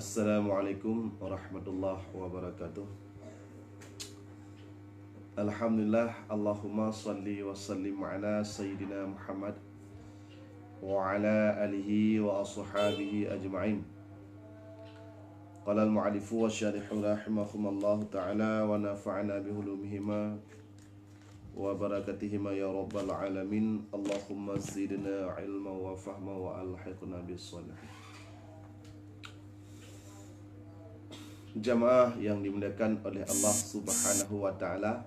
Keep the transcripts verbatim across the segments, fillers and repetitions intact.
Assalamualaikum warahmatullahi wabarakatuh. Alhamdulillah, Allahumma salli wa sallim ala Sayyidina Muhammad wa ala alihi wa ashabihi ajma'in. Qala al-mu'allifu wa syarihu rahimahumallahu ta'ala wa nafa'ana bihulumihima wa barakatihima ya rabbal alamin. Allahumma zidna ilma wa fahma wa alhiqna bis salihin. Jamaah yang dimuliakan oleh Allah Subhanahu wa Ta'ala,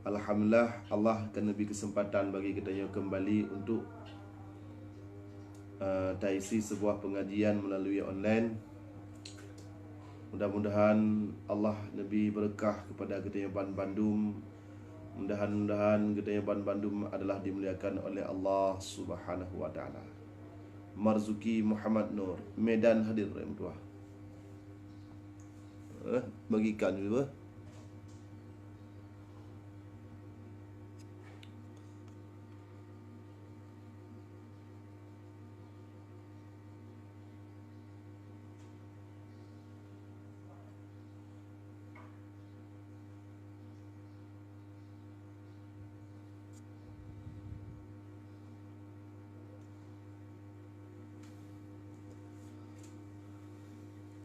alhamdulillah, Allah ka neubri keuseumpatan bagi geutanyoe keumbali untuk, eh, taisi sebuah pengajian melalui online. Mudah-mudahan Allah neubri beureukat kepada geutanyoe ban bandum. Mudahan-mudahan geutanyoe ban bandum adalah dimuliakan oleh Allah Subhanahu wa Ta'ala. Marzuki Muhammad Nur, Medan hadir, Rem Tuah. Eh, bagikan dulu, eh.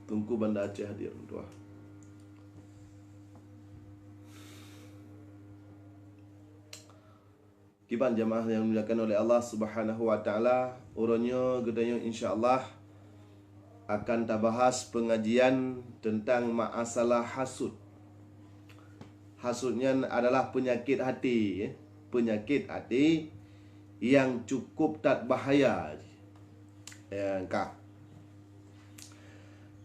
Teungku Banda Aceh hadir, Tuah. Kiban jamaah yang dimuliakan oleh Allah Subhanahu wa Ta'ala, uroe nyoe geutanyoe insya Allah akan tabahas pengajian tentang masalah hasut. Hasut nyan adalah peunyakét até, ya. Peunyakét até nyang cukup that bahaya. Ya, ka.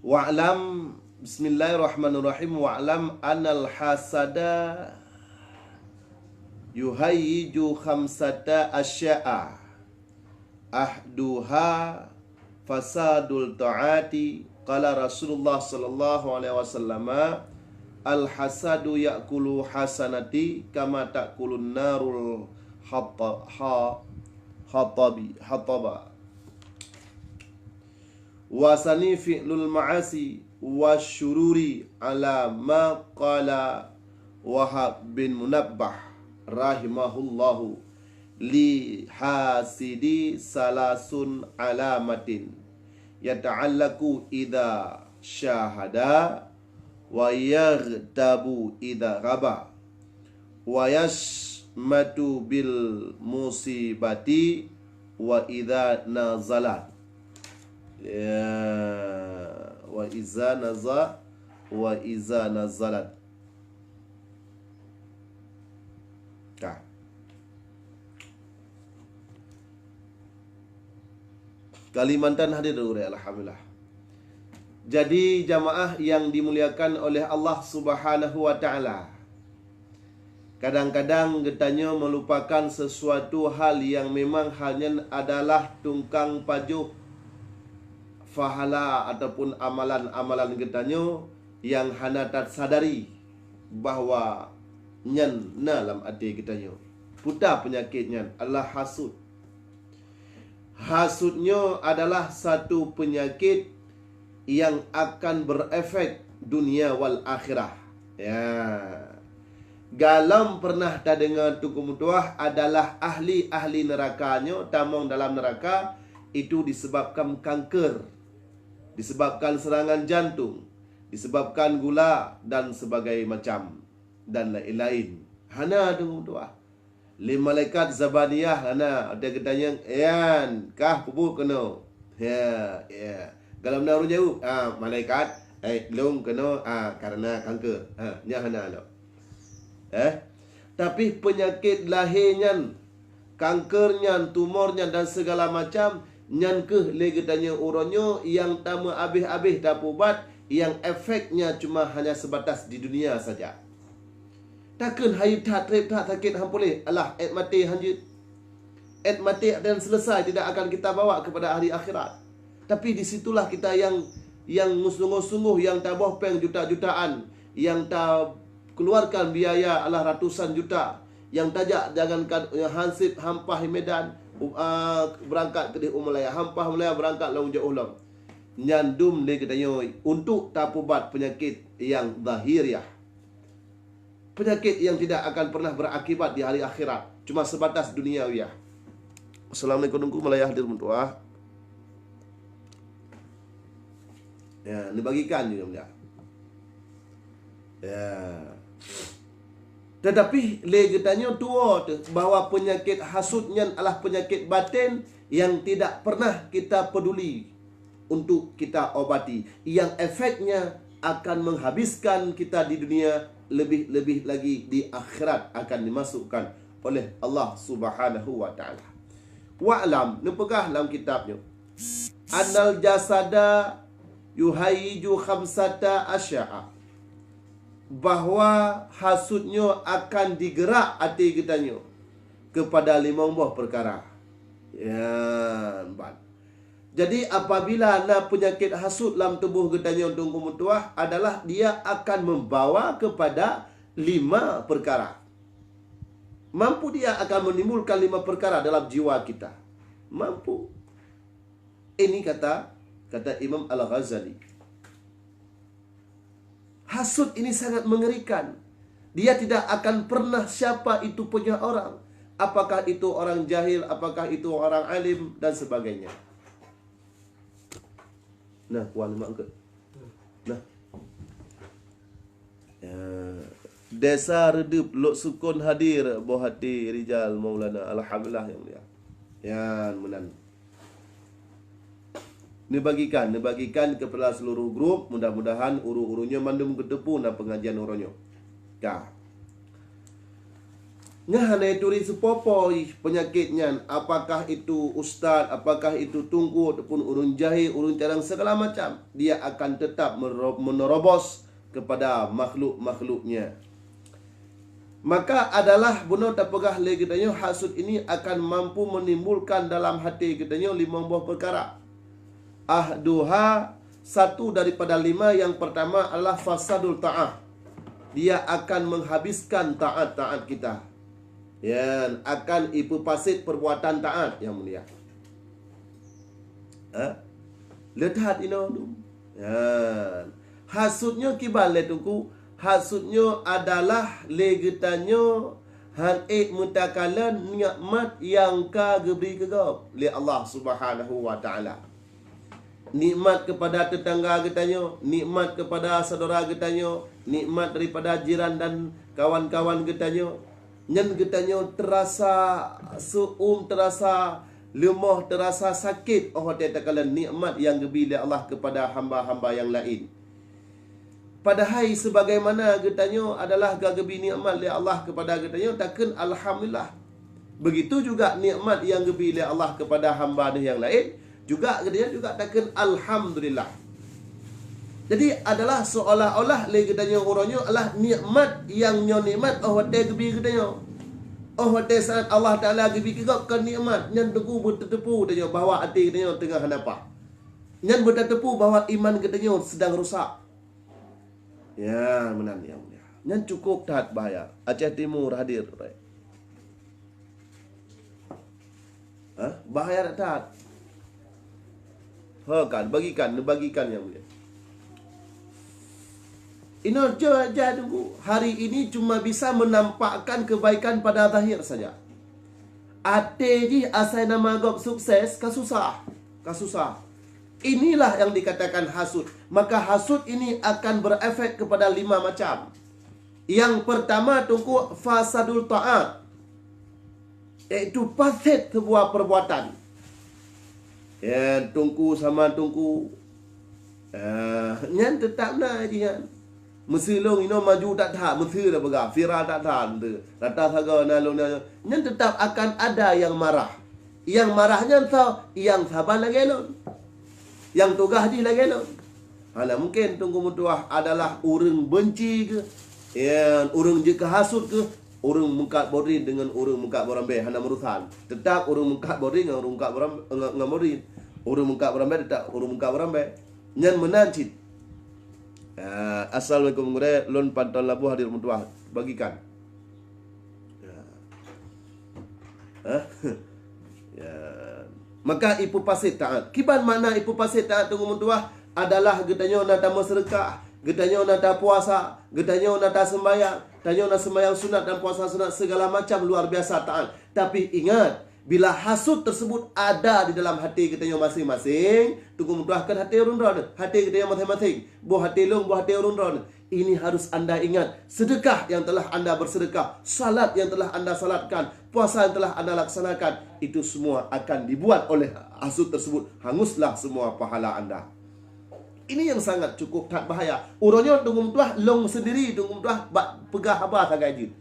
Wa'lam, bismillahirrahmanirrahim. Wa'lam anal hasada yuhayyiju khamsata asya'a. Ahduha fasadul ta'ati. Qala Rasulullah sallallahu alaihi wasallam, "Al hasadu ya'kulu hasanati kama ta'kulun narul hata-, ha-, hatabi, hataba." Wa sani fi'lul ma'asi wa syururi ala ma qala Wahab bin Munabbah rahimahullahu, li hasidi salasun alamatin, yata'allaku idza syahada, wa yaghtabu idza ghaba, wa yasmatu bil musibati wa idza nazalat. Ya, wa iza naza-, wa iza nazalat. Ka. Kalimantan hadir, alhamdulillah. Jadi, jamaah yang dimuliakan oleh Allah Subhanahu wa Ta'ala, kadang-kadang geutanyoe meulupakan sesuatu hal nyang memang hal nyan adalah tungkang pajoh pahala ataupun amalan-amalan geutanyoe nyang hana tasadari bahwa nyan na lam até geutanyoe. Peue ta peunyakét nyan? Adalah hasut. Hasut nyoe adalah satu peunyakét nyang akan berefek dunia wal akhirah. Ya. Galom pernah tadeungoe Teungku meutuah adalah ahli-ahli neuraka nyoe tamong dalam neuraka, itu disebabkan kanker, disebabkan serangan jantung, disebabkan gula dan sebagai macam, dan laén-laén. Hana Teungku meutuah. Lé malaikat Zabaniyah hana, watée geutanyong, "Nyan kah peubuet keunoe?" "Ya, ya." Galom na ureuëng jaweueb, "Ah, malaikat, eh, lôn keunoe, ah, karena kanker." Ha, nyan hana lom. Eh? Tapi peunyakét lahé nyan, kanker nyan, tumor nyan dan segala macam, nyan kheueh lé geutanyoe uroe nyoe nyang tameuabéh-abéh tapeuubat, nyang efeknya cuma hanya sebatas di dunia saja. Takheun hayeu that, treb that, sakét han puléh, alah, ék maté han jeuet. Ék maté dan selesai, tidak akan kita bawa kepada hari akhirat. Tapi di situlah kita yang, yang sungguh-sungguh, yang taboh péng juta-jutaan, yang takeluarkan biaya alah ratusan juta, yang tajak jangankan, eh, hansip hampah Medan, u-, ah, beurangkat keudeh u Malaya, hampah Malaya beurangkat lom jauh lom. nyan dum lé geutanyoe untuk tapeubat peunyakét nyang zahiriah. Peunyakét nyang tidak akan pernah berakibat di hari akhirat, cuma sebatas duniawiah. Assalamualaikum, Teungku, malam nyoe hadir meutuah. Ya, neubagikan juga, ya. Ya. Tetapi lé geutanyoe tuwoe teuh bahwa peunyakét hasut nyan adalah peunyakét baten nyang tidak pernah kita peduli untuk kita obati, yang efeknya akan menghabiskan kita di dunia, lebih-lebih lagi di akhirat akan dimasukkan oleh Allah Subhanahu wa Ta'ala. Wa'lam, neupeugah lam kitab nyoe, "Annal jasada yuhayyiju khamsata asya'a," bahwa hasut nyoe akan digerak até geutanyoe kepada limong boh peukara. Ya, ban. Jadi, apabila na peunyakét hasut lam tuboh geutanyoe, Teungku meutuah, adalah dia akan membawa kepada lima perkara. Mampu dia akan menimbulkan lima perkara dalam jiwa kita. Mampu. Ini kata, kata Imam Al-Ghazali. Hasut ini sangat mengerikan. Dia tidak akan pernah siapa itu punya orang. Apakah itu orang jahil, apakah itu orang alim, dan sebagainya. Nah, kuah lemak ke? Nah. Ya. Desa Reudeup, Lhoksukon hadir, boh até rijal Maulana. Alhamdulillah, ya mulia. Yan meunan. Neubagikan, neubagikan kepada seluruh grup. Mudah-mudahan ureuëng-ureuëng nyoe mandum geuteupeue na pengajian uroe nyoe. Ka. Nyan hana turi seupopo peunyakét nyan, apakah itu ustaz, apakah itu teungku, ataupun ureuëng jahé, ureuëng carang, segala macam, dia akan tetap mero-, menerobos kepada makhluk-makhluknya. Maka adalah bunoe tapeugah lé geutanyoe, hasut ini akan mampu menimbulkan dalam hati geutanyoe limong boh peukara. Ahduha, satu daripada lima, yang pertama adalah fasadul ta'ah. Dia akan menghabiskan taat-taat kita. Yan akan ipeupasit perbuatan taat, yang mulia. Ha? Le that inoe tu. Ha. Hasut nyoe kiban lé Teungku, hasut nyoe adalah lé geutanyoe han ék meutakala nikmat nyang ka geubri keu gob lé Allah Subhanahu wa Ta'ala. Nikmat kepada tetangga geutanyoe, nikmat kepada saudara geutanyoe, nikmat daripada jiran dan kawan-kawan geutanyoe. Nyan geutanyoe teurasa seu'uem, teurasa leumoh, teurasa sakét óh watée takalon nikmat nyang geubri lé Allah kepada hamba-hamba nyang laén. Padahai sebagaimana geutanyoe adalah ka geubri nikmat lé Allah kepada geutanyoe, takheun alhamdulillah. Begitu juga nikmat nyang geubri lé Allah kepada hamba Geuh nyang laén, juga geutanyoe juga takheun alhamdulillah. Jadi, adalah seolah-olah lé geutanyoe uroe nyoe adalah nikmat nyang nyoe nikmat óh watée geubri geutanyoe. Óh watée saát Allah Taala geubri keu gob kon nikmat, nyan teungku beutateupeue tanyoe bahwa até geutanyoe teungoh hana paih. Nyan beutateupeue bahwa iman geutanyoe sedang rusak. Ya, meunan, ya mulia. Nyan cukup that bahaya. Aceh Timur hadir. Ha? Bahaya that-that. Ha kan, bagikan, bagikan, ya mulia. Inoe jeuet, jeuet teungku. Hari ini cuma bisa menampakkan kebaikan pada zahir saja. Até jih asai nama gob sukses, ka susah. Ka susah. Inilah yang dikatakan hasut. Maka hasut ini akan berefek kepada lima macam. Yang pertama, teungku, fasadul ta'at, yaitu fasid sebuah perbuatan. Ya, teungku sama teungku. Ah, nyan teutap na jih nyan. Meuseulong inoe maju that-that, meuseue dah peugah, viral that-that, rata sagoe na lôn nyan. Nyan teutap akan ada nyang marah. Nyang marah nyan soe? Nyang saban lagée lôn. Nyang tugaih jih lagée lôn. Hana mungken teungku meutuah adalah ureuëng beunci keuh, ya, ureuëng jeuet keu hasut keuh, ureuëng meukat bodrin deungon ureuëng meukat boh rambée hana meurusan. Teutap ureuëng meukat bodrin ngon ureuëng meukat boh ram-, ngon, ngon bodrin. Ureuëng meukat boh rambée teutap ureuëng meukat boh rambée. Nyan meunan cit. Ah, assalamualaikum gurée, lôn Panton Labuh hadir meutuah, bagikan. Ya. Hah? Ya. Maka ipeupaséh taat. Kiban makna ipeupaséh taat teungku meutuah adalah geutanyoe na tameuseudeukah, geutanyoe na tapuasa, geutanyoe na taseumbahyang, tanyoe na seumbahyang sunat dan puasa sunat, segala macam luar biasa taat. Tapi ingat, bila hasut tersebut ada di dalam hati geutanyoe maséng-maséng, teungku meutuah, kon hati ureuëng droe, hati geutanyoe maséng-maséng, boh hati lôn, boh hati ureuëng droe. Ini harus anda ingat, sedekah yang telah anda bersedekah, salat yang telah anda salatkan, puasa yang telah anda laksanakan, itu semua akan dibuat oleh hasut tersebut, hanguslah semua pahala anda. Ini yang sangat cukup that bahaya. Uroe nyoe teungku meutuah, lôn sendiri teungku meutuah bak peugah haba sagai jeuet.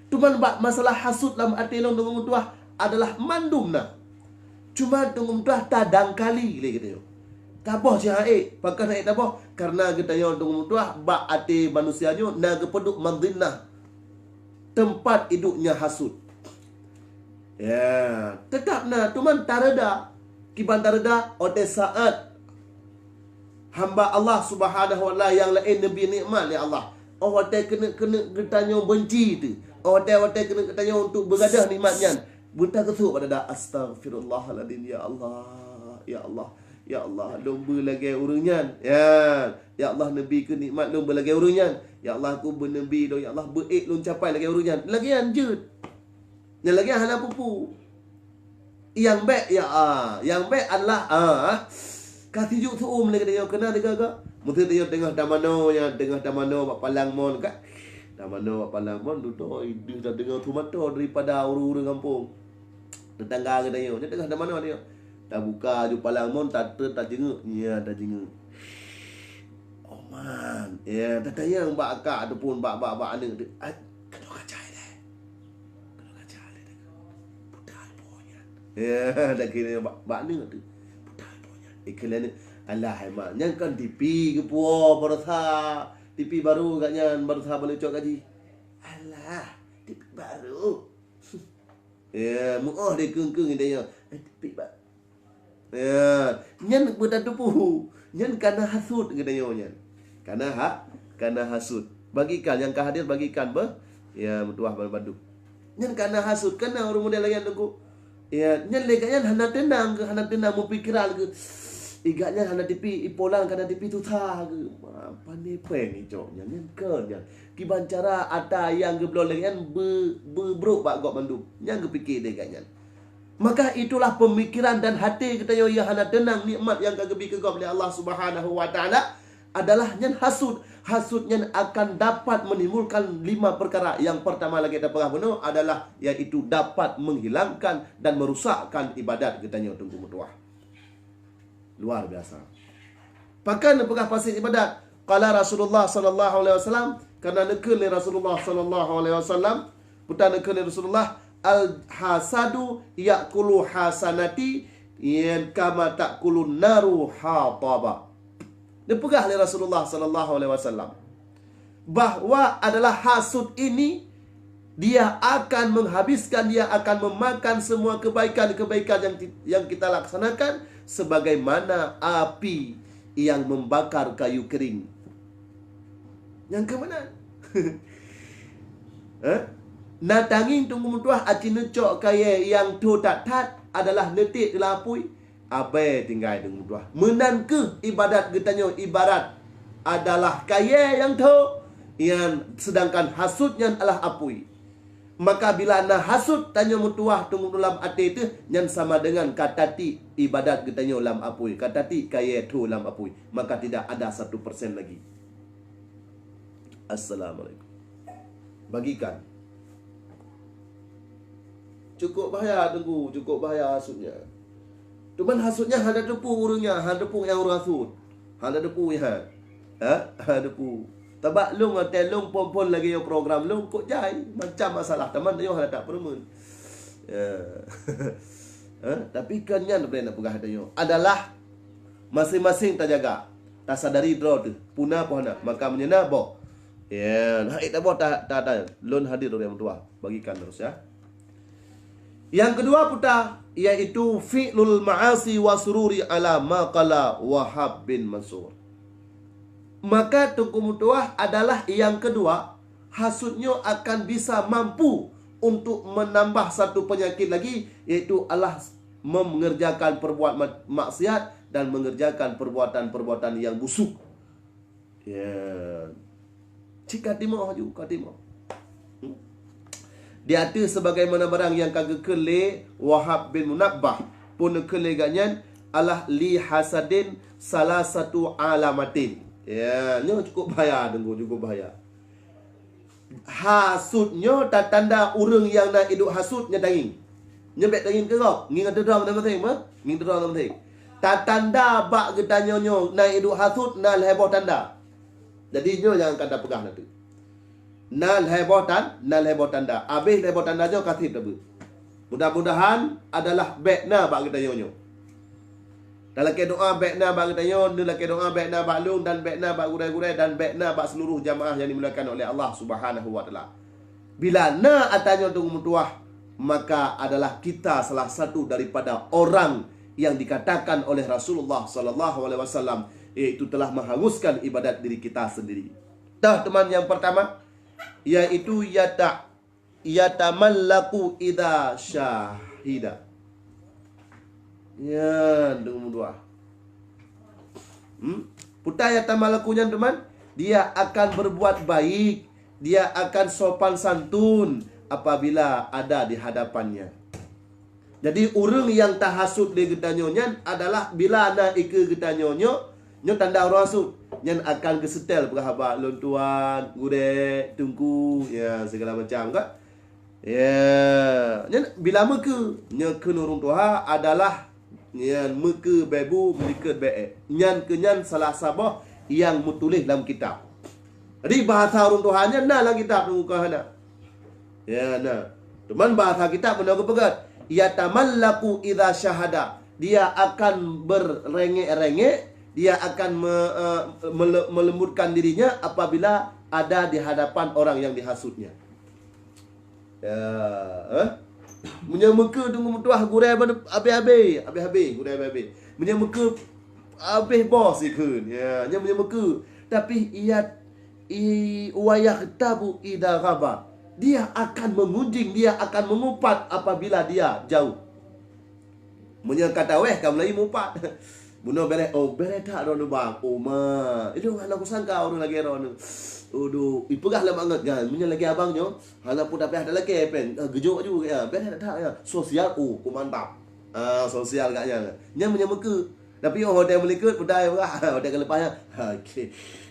Cuman bak masalah hasut lam até lôn teungku meutuah adalah mandum na. Cuma teungku meutuah tadangkali lé geutanyoe. Taboh cit han ék, pakon han ék taboh? Karena geutanyoe teungku meutuah bak até manusia nyoe na geupeuduek madhinnah, teumpat idupnya hasut. Ya, tetap na, cuman tareda. Kiban tareda, watée saat hamba Allah Subhanahu wa Taala nyang laén neubri nikmat lé Allah. Oh watée keuneuk-keuneuk geutanyoe beunci teuh. Oh watée-watée keuneuk geutanyoe untuk beugadoh nikmat nyan, beutageusok bak dada, "Astaghfirullahaladzim, ya Allah, ya Allah, ya Allah, lôn beu lagée ureuëng nyan." Ya, ya Allah, neubri keu nikmat lôn beu lagée ureuëng nyan. Ya Allah, aku beuneubri lôn, ya Allah, beu ék lôn capai lagée ureuëng nyan. Lagée nyan jeuet. Nyang lagée hana peue-peue. Nyang bék, ya, ah, nyang bék adalah, ah, ka sijuek seu-uem lé geutanyoe keunan teuga-ga. Meuseu tanyoe teungoh tamanoe nyan, teungoh tamanoe bak palang mon ka. Tamanoe bak palang mon, dudoe ideh tadeungoe su mantong daripada ureuëng-ureuëng gampông. Tetangga geutanyoe, nyan teungoh tamanoe nyoe. Tabuka aju palang mon, tateun, tajeungeuk, nya tajeungeuk. Oman, ya, tatanyong bak akak ataupun bak, bak, bak aneuk teuh, "Ai, keunoe ka jai lé." Keunoe ka jai lé, dak. Peue teuma nyan? Ya, dak kira bak, bak aneuk teuh. Peue teuma nyan? Ikeu lé aneuk, "Alah, hai mak, nyan kan T V geupuwoe baroesa. T V baru gak nyan, baroesa baru cok gaji." "Alah, T V baru." Ya, meu'oh deh keung-keung geutanyoe. Eh, tapi bak. Ya, nyan beutateupeue. Nyan kana hasut geutanyoe nyan. Kana ha-, kana hasut. Bagikan nyang ka hadir, bagikan beuh. Ya, meutuah bandum. Nyan kana hasut, kana ureuëng model lagée nyan teungku. Ya, nyan lé gak nyan hana teunang keu, hana teunang meupikiran keu. Igak nyan hana T V, ipolan kana T V susah keu. Ma, pane péng icok nyan, nyan keu nyan. Kiban cara ata nyang geubloe lé nyan beu-, beubrok bak gob mandum. Nyang geupike lé gak nyan. Maka itulah pemikiran dan hati geutanyoe nyang hana teunang nikmat nyang ka geubri keu gob lé Allah Subhanahu wa Taala adalah nyan hasut. Hasut nyan akan dapat menimbulkan lima perkara. Yang pertama lagée tapeugah bunoe adalah yaitu dapat menghilangkan dan merusakkan ibadat geutanyoe teungku meutuah. Luar biasa. Pakon neupeugah paséh ibadat? Qala Rasulullah sallallahu alaihi wasallam, karena neukheun lé Rasulullah sallallahu alaihi wasallam, peue ta neukheun lé Rasulullah, "Al hasadu yakulu hasanati, yan kama takulun naru hataba." Neupeugah lé Rasulullah sallallahu alaihi wasallam bahwa adalah hasut ini dia akan menghabiskan, dia akan memakan semua kebaikan-kebaikan yang ti-, yang kita laksanakan sebagaimana api yang membakar kayu kering. Nyang keu meunan. Eh? Na tangieng teungku meutuah aci neucok kayée nyang tho that-that adalah neutiek lam apui. Abée tinggai teungku meutuah. Meunan kheueh ibadat geutanyoe ibarat adalah kayée nyang tho, nyan, sedangkan hasut nyan adalah apui. Maka bila na hasut tanyoe meutuah teungku lam até teuh, nyan sama dengan ka tatiek ibadat geutanyoe lam apui, ka tatiek kayée tho lam apui, maka tidak ada satu persen lagi. Assalamualaikum. Bagikan. Cukup bahaya teungku, cukup bahaya hasut nyan. Cuman hasut nyan hana teupeue ureuëng nyan, hana teupeue nyang ureuëng hasut. Hana teupeue nyan. Ha? Hana teupeue. Tabak lôn watée lôn phon-phon lagée nyoe program lôn kok jai. Macam masalah teuma nyoe hana tapeureumeun. Ya. Ha? Tapi kan nyan boleh nak peugah tanyoe adalah maséng-maséng tajaga. Tasadari droe teuh. Peue na peue hana. Maka meunyoe na boh. Ya, na ék taboh ta, ta, ta. Lôn hadir ureuëng meutuah. Bagikan terus ya. Yang kedua peue ta, yaitu fi'lul ma'asi wa sururi ala ma qala Wahab bin Mansur. Maka teungku meutuah adalah yang kedua, hasut nyoe akan bisa mampu untuk menambah satu penyakit lagi, yaitu Allah mengerjakan perbuatan ma-, maksiat dan mengerjakan perbuatan-perbuatan yang busuk. Ya. Cit ka timoh ju, ka timoh. Hmm. Di ateueh sebagaimana barang nyang ka geukheun lé Wahab bin Munabbah, pun geukheun lé gobnyan, alah li hasadin salasatu alamatin. Ya, nyoe cukup bahaya, Teungku, cukup bahaya. Hasut nyoe tatanda ureuëng nyang na iduek hasut nyoe tangieng. Nyoe bék tangieng keurok, ngieng ateueh droe meunan maséng, meuh? Ngieng ateueh droe meunan maséng. Tatanda bak geutanyoe nyoe na iduek hasut na lhée boh tanda. Jadi nyoe nyang akan tapeugah nanti. Na lhée boh tan-, na lhée boh tanda. Abéh lhée boh tanda nyoe ka seb teubeuet. Mudah-mudahan adalah bék na bak geutanyoe nyoe. Talakée doá bék na bak geutanyoe, neulakée doá bék na bak lôn dan bék na bak gurée-gurée dan bék na bak seluruh jamaah nyang dimuliakan oleh Allah Subhanahu wa Taala. Bila na atra nyoe teungku meutuwah, maka adalah kita salah satu daripada orang yang dikatakan oleh Rasulullah sallallahu alaihi wasallam, yaitu telah menghanguskan ibadat diri kita sendiri. Tah, teman yang pertama, yaitu yata-, yatamallaku idza syahida. Nyan, teungku meutuwah. Hmm? Peue yatamallaku nyan, teman? Dia akan berbuat baik, dia akan sopan santun apabila ada di hadapannya. Jadi, ureuëng nyang tahasut lé geutanyoe nyan adalah bila na ikeue geutanyoe nyoe, nyoe tanda ureuëng hasut. Nyan akan geuseutôt peugah haba, "Lôn tuan, gurée, teungku," ya, segala macam, kan? Ya, nyan bila meukeue, nyan kheun ureuëng tuha adalah nyan meukeue bée bu, meulikot bée ék. Nyan keuh nyan salah saboh nyang meutuléh lam kitab. Jadi, bahasa ureuëng tuha nyan na lam kitab, teungku, hana? Ya, na. Cuman bahasa kitab meunoe geupeugah, "Yatamallaku idza syahada." Dia akan berengek-rengek, dia akan me-, eh, mele-, melembutkan dirinya apabila ada di hadapan orang yang dihasutnya. Ya, eh? Meunyoe meukeue teungku meutuwah gurée ban-, habéh-habéh, habéh-habéh, gurée habéh-habéh. Meunyoe meukeue habéh boh sikheun. Ya, nyan meunyoe meukeue. Tapi ia, i, wa yaghtabu idza ghaba. Dia akan mengunjing, dia akan mengupat apabila dia jauh. Meunyoe ka tawéh ka mulai mupat. Bunoe béreh, oh, béreh that droeneuh bang. Oh, ma. Ilôn hana kusangka ureuëng lagée droeneuh. Aduh, ipeugah lé mangat nyan. Meunyoe lagée abang nyoe, hana peue tapi ada lagée péng. Ah, geujok aju ya. Béreh that ya. Sosial, oh, ku mantap. Ah, sosial gak nyan. Nyan meunyoe meukeue. Tapi oh, hotel meulikot, peudai peugah. Hotel keuleupah nyan. Ha, okey.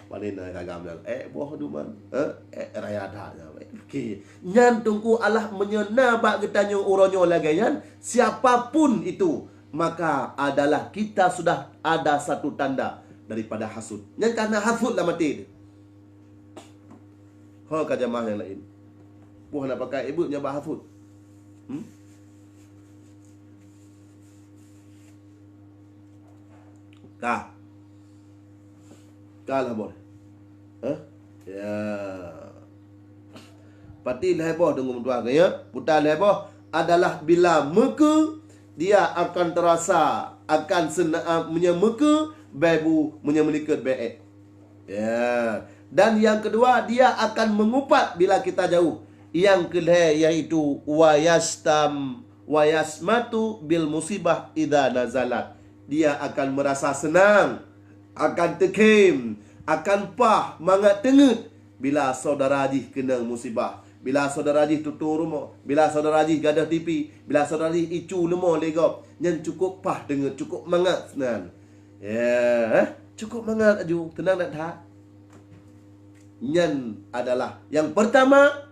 Paling na agam nyan. Eh, boh duman. Eh, eh, raya that nyan. Okey. Nyan teungku Allah meunyoe na bak geutanyoe uroe nyoe lagée nyan, siapa pun itu, maka adalah kita sudah ada satu tanda daripada hasut. Nyan ka na hasut lam até teuh. Ho ka jamaah nyang laén. Boh na pakai ibu nyang bah hasut. Hmm? Ka. Ka lah boh. Hah? Ya. Pati lhée boh teungku meutuwah, ya. Puta lhée boh adalah bila meukeue, dia akan terasa, akan sena-, meunyoe meukeue, bée bu, meunyoe meulikot bée ék. Ya. Dan yang kedua, dia akan mengupat bila kita jauh. Yang keulhée yaitu wa yastam-, wa yasmatu bil musibah idza nazalat. Dia akan merasa senang, akan teukhém, akan paih mangat teungét bila saudara jih keunong musibah, bila saudara jih tutoe rumoh, bila saudara jih gadôh tipi, bila saudara jih icu leumo lé gob. Nyan cukup paih teungét, cukup mangat senang. Ya, eh? Cukup mangat aju, teunang that-that. Nyan adalah yang pertama,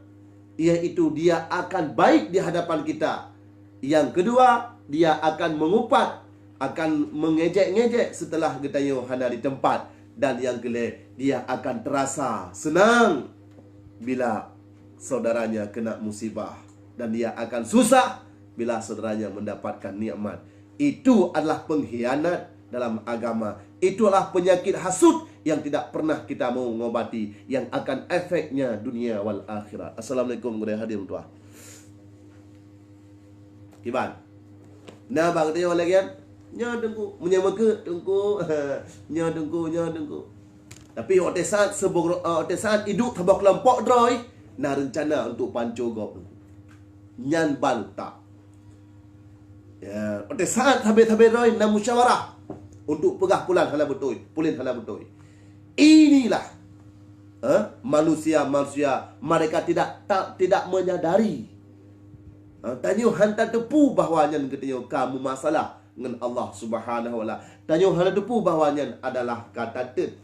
yaitu dia akan baik di hadapan kita. Yang kedua, dia akan mengupat, akan mengejek-ngejek setelah geutanyoe hana di tempat. Dan yang keulhée, dia akan terasa senang bila saudaranya kena musibah. Dan dia akan susah bila saudaranya mendapatkan nikmat. Itu adalah pengkhianat dalam agama. Itu adalah penyakit hasut yang tidak pernah kita mau ngobati, yang akan efeknya dunia wal akhirat. Assalamualaikum, gurée hadir meutuwah. Kiban. Na bak geutanyoe lagée nyan? Nyoe teungku. Meunyoe meukeue teungku. Nyoe teungku, nyoe teungku. Tapi watée saat seboro-, eh, watée saat iduek saboh keulompok droe, na reuncana untuk panco gob. Nyan ban utak. Ya, watée saát sabe-sabe droe na musyawarah untuk peugah pulan hana beutôi, pulen hana beutôi. Inilah, eh, manusia-manusia mereka tidak ta-, tidak menyadari. Ha, tanyoe hana tateupeue bahwa nyan geutanyoe ka meumasalah ngon Allah Subhanahu wa Taala. Tanyoe hana tateupeue bahwa nyan adalah ka tateut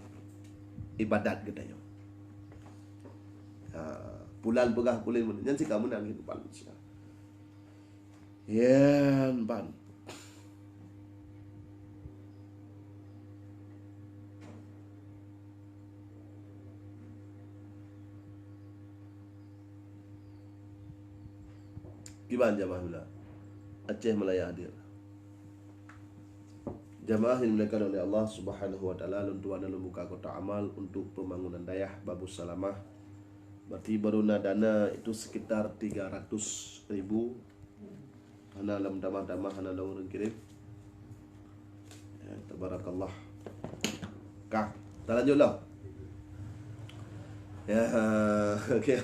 ibadat geutanyoe. Ha, pulan peugah pulen nyan sikamoe nanggroe keupada manusia. Yan ban. Kiban jamaah mula Aceh Malaya hadir. Jamaah yang dimuliakan oleh Allah Subhanahu wa Taala, lôn tuan lôn buka kotak amal untuk pembangunan dayah Babu Salamah. Berarti baru na dana itu sekitar tiga ratus ribu. Hana lom tamah-tamah, hana lom ureuëng kirém. Ya, tabarakallah. Ka, talanjut lah. Ya, oke.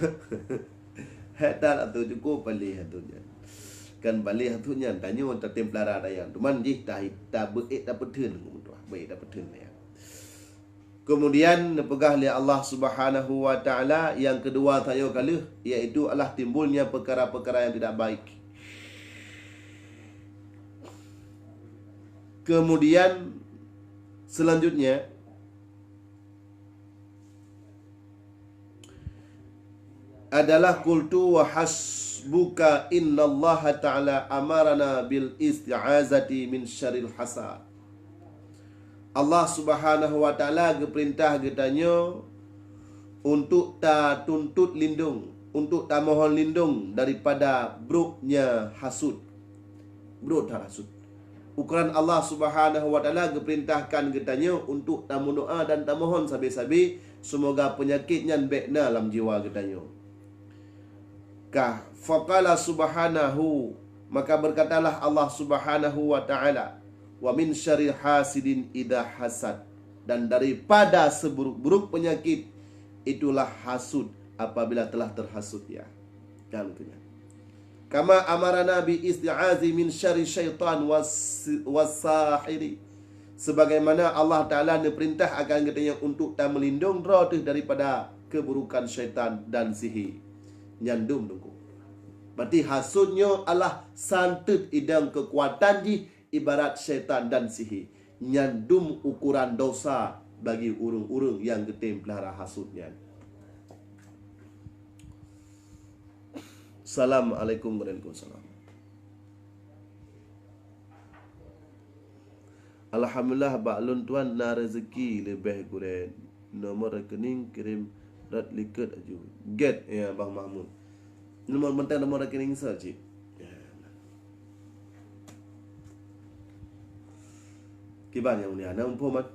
Heta atau cukup paléh atau nyan. Kan paléh atau nyan, tanyoe tatem pelara dayang. Cuman jih ta, ta beuék tapeutheun, beuék tapeutheun ya. Kemudian neupeugah lé Allah Subhanahu wa Taala, yang kedua sayoe ka lheueh, yaitu adalah timbulnya perkara-perkara yang tidak baik. Kemudian selanjutnya adalah qultu wa hasbuka innallaha ta'ala amarana bil isti'azati min syarril hasad. Allah Subhanahu wa Taala geupeurintah geutanyoe untuk tatuntut lindong, untuk tamohon lindong daripada broknya hasut. Brok that hasut. Ukoran Allah Subhanahu wa Taala geupeurintahkan geutanyoe untuk tameudoá dan tamohon sabe-sabe, seumoga peunyakét nyan bék na lam jiwa geutanyoe. Ka, faqala subhanahu, maka berkatalah Allah Subhanahu wa Taala, "Wa min syarri hasidin idza hasad," dan daripada seburuk-buruk penyakit itulah hasut apabila telah terhasut ia. Kan itu nyan. Kama amarana bi isti'azi min syarri syaitan was-, was-sahiri. Sebagaimana Allah Taala neupeurintah akan geutanyoe untuk tameulindong droe teuh daripada keuburukan syaitan dan sihé. Nyan dum teungku. Berarti hasut nyoe adalah santeut idang keukuatan jih ibarat syaitan dan sihé. Nyan dum ukoran dosa bagi ureuëng-ureuëng nyang geutem peulara hasut nyan. Assalamualaikum warahmatullahi wabarakatuh. Alhamdulillah, bak lôn tuan na rezeki leubeh gurée. Nomor rekening kirém rot likot aju. Get, ya, Bang Mahmud. Nomor, mantong nomor rekening soe cit? Ya. Kiban nyang mulia, na muphom kan?